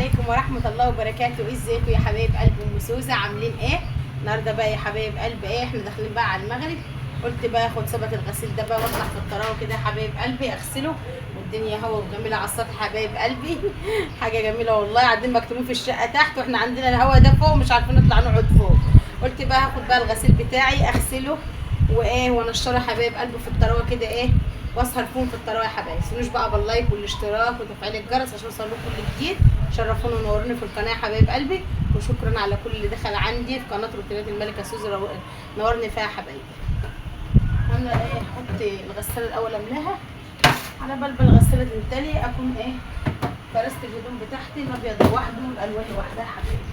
عليكم ورحمة الله وبركاته. ازيكم يا حبايب قلب ام سوزة، عاملين ايه النهارده بقى يا حبايب قلب؟ ايه احنا داخلين بقى على المغرب، قلت بقى اخد سبت الغسيل ده بقى واطلع في الطراوه كده يا حبايب قلبي اغسله، والدنيا هوا وجميلة على السطح حبايب قلبي. حاجة جميلة والله، قاعدين مكتومين في الشقة تحت واحنا عندنا الهوا ده فوق مش عارفين نطلع نقعد فوق. قلت بقى هاخد بقى الغسيل بتاعي اغسله وايه وانشره حبايب قلبي في الطراوه كده ايه، واسهر فيهم في الطراوه يا حبايبي. ما تنسونوش بقى بال like والاشتراك وتفعيل الجرس عشان يوصل لكم كل جديد. شرفونا ونوروني في القناة يا حبايب قلبي، وشكرا على كل اللي دخل عندي في قناة روتينات الملكة سوزي نورني فيها يا حبايبي. انا ايه احط الغسالة الاول املاها على بال الغسالة تمتلي، اكون ايه فرست الهدوم بتاعتي الابيض لوحده والالوان لوحدها يا حبايبي.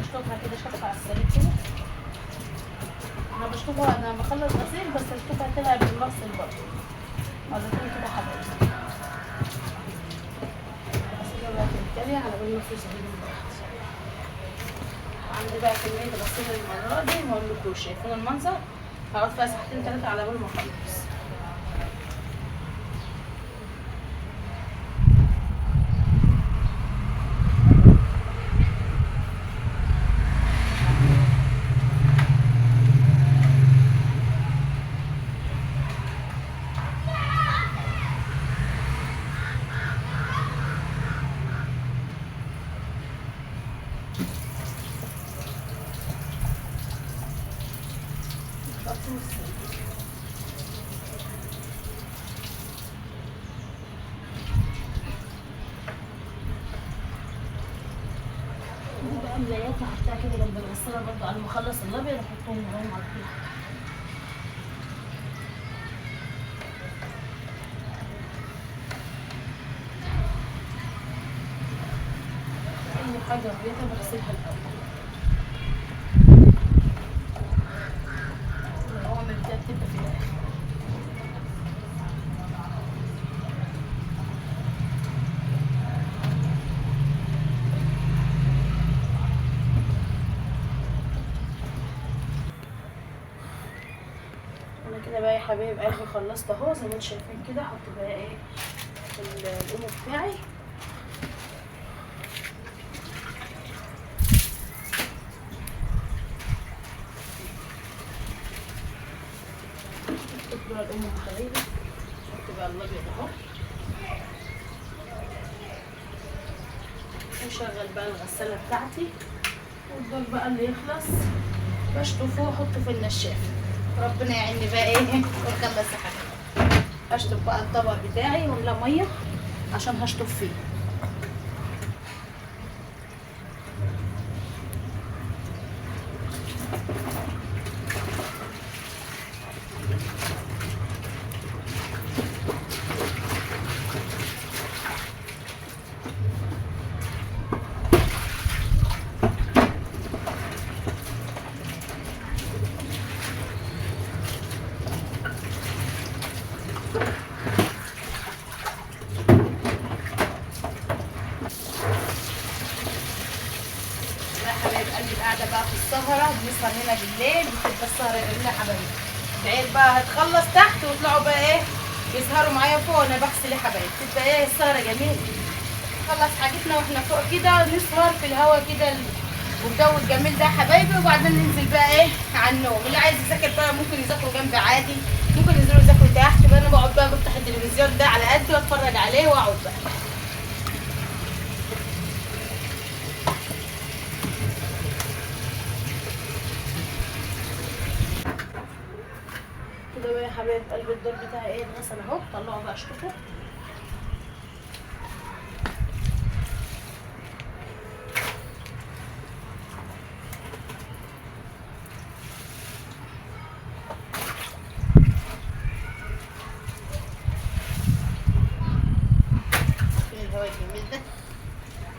اشطفها كده شطفه على السريع كده، انا بشطفها انا بخلص غسيل بس اشطفها كده قبل ما اغسل برضه مرتين كده حبايبي. غسيلها بقى تمتلي على بال ما افرز الهدوم براحتي. عندي بقى كمية غسيل المرة دي ما اقولكوش، شايفين المنظر؟ هقعد فيها ساعتين تلاتة على بال ما اخلص. دي بقى ملايات هحطها كده جنب الغسالة برضو على ما اخلص الابيض احطهم وراهم على طول. اي حاجة بيضة بغسلها الاول. العوامل ده بتبقى في الاخر. انا كده بقى يا حبايب قلبي خلصت اهو زي ما انتم شايفين كده. احط بقى ايه الاومو بتاعي، احط بقى الاومو يا حبايبي، احط بقى الابيض اهو، وشغل بقى الغسالة بتاعتي، والدور بقى اللي يخلص بشطفه واحطه في النشافه. ربنا يعيني بقى ايه واخلص يا حبايبي. اشطف بقى الطبق بتاعي واملاه مية عشان هشطف فيه. حبايب قلبي قاعدة بقى في السهرة، بنسهر هنا بالليل، بتبقى السهرة جميلة يا حبايبي. العيال بقى هتخلص تحت ويطلعوا بقى ايه يسهروا معايا فوق وانا بغسل يا حبايبي، بتبقى ايه السهرة جميلة. نخلص حاجتنا واحنا فوق كده نسهر في الهوا كده والجو الجميل ده يا حبايبي، وبعدين ننزل بقى ايه على النوم. اللي عايز يذاكر بقى ممكن يذاكروا جنبي عادي، ممكن ينزلوا يذاكروا تحت بقى. انا بقعد بقى بفتح التلفزيون ده على قد واتفرج عليه واقعد بقى. كده بقى يا حبايب قلب الدور بتاعي ايه اتغسل اهو، طلعه بقى اشطفه. فين الهواء الجميل ده؟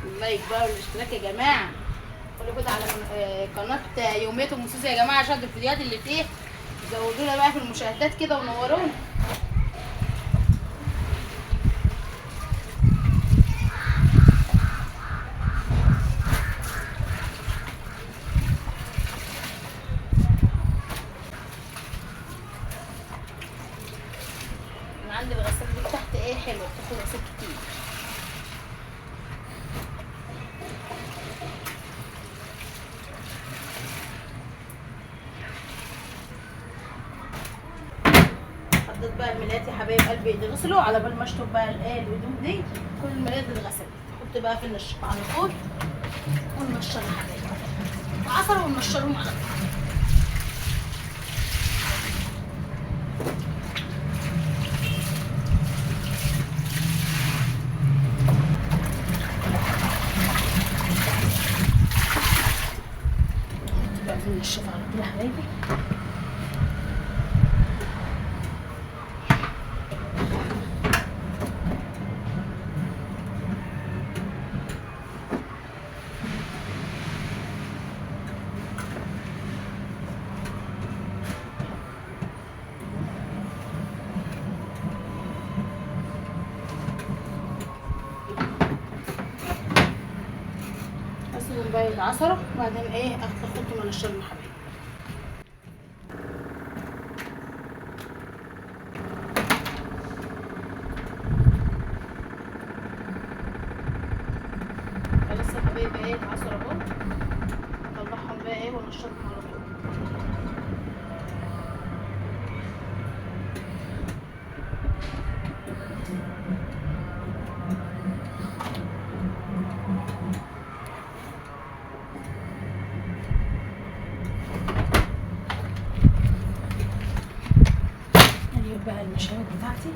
ال like بقى والاشتراك يا جماعة، كله كده على قناة يوميات ام سوزي يا جماعة عشان الفيديوهات اللي فيه زودونا بقى في المشاهدات كده ونورونا. انا عندي الغسالة دي تحت ايه حلوة، بتاخد غسيل كتير. حطيت بقى الملايات يا حبايب قلبي يتغسلوا على بال ما اشطف بقى الايه الهدوم دي. كل الملايات اتغسلت، احط بقى في النشافه على طول وننشرها يا حبايب، عصروا وننشرهم على طول. حط بقى في النشافه على طول يا حبايبي. بقى يتعصروا وبعدين ايه اخدهم انشرهم يا حبايبي. خلاص يا حبايبي ايه اتعصروا اهو، اطلعهم بقى ايه وانشرهم على طول. بقى المشاوي بتاعتي.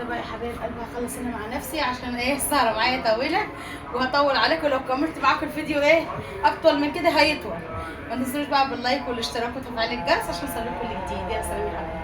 بقى يا حبايب قلبي هخلص انا مع نفسي عشان ايه السهرة معايا طويلة وهطول عليكم. لو كملت معاكم الفيديو ايه اطول من كده هيطول. ما تنسوش بقى بال like والاشتراك وتفعيل الجرس عشان يوصلكم كل جديد. يا سلام يا حبايبي.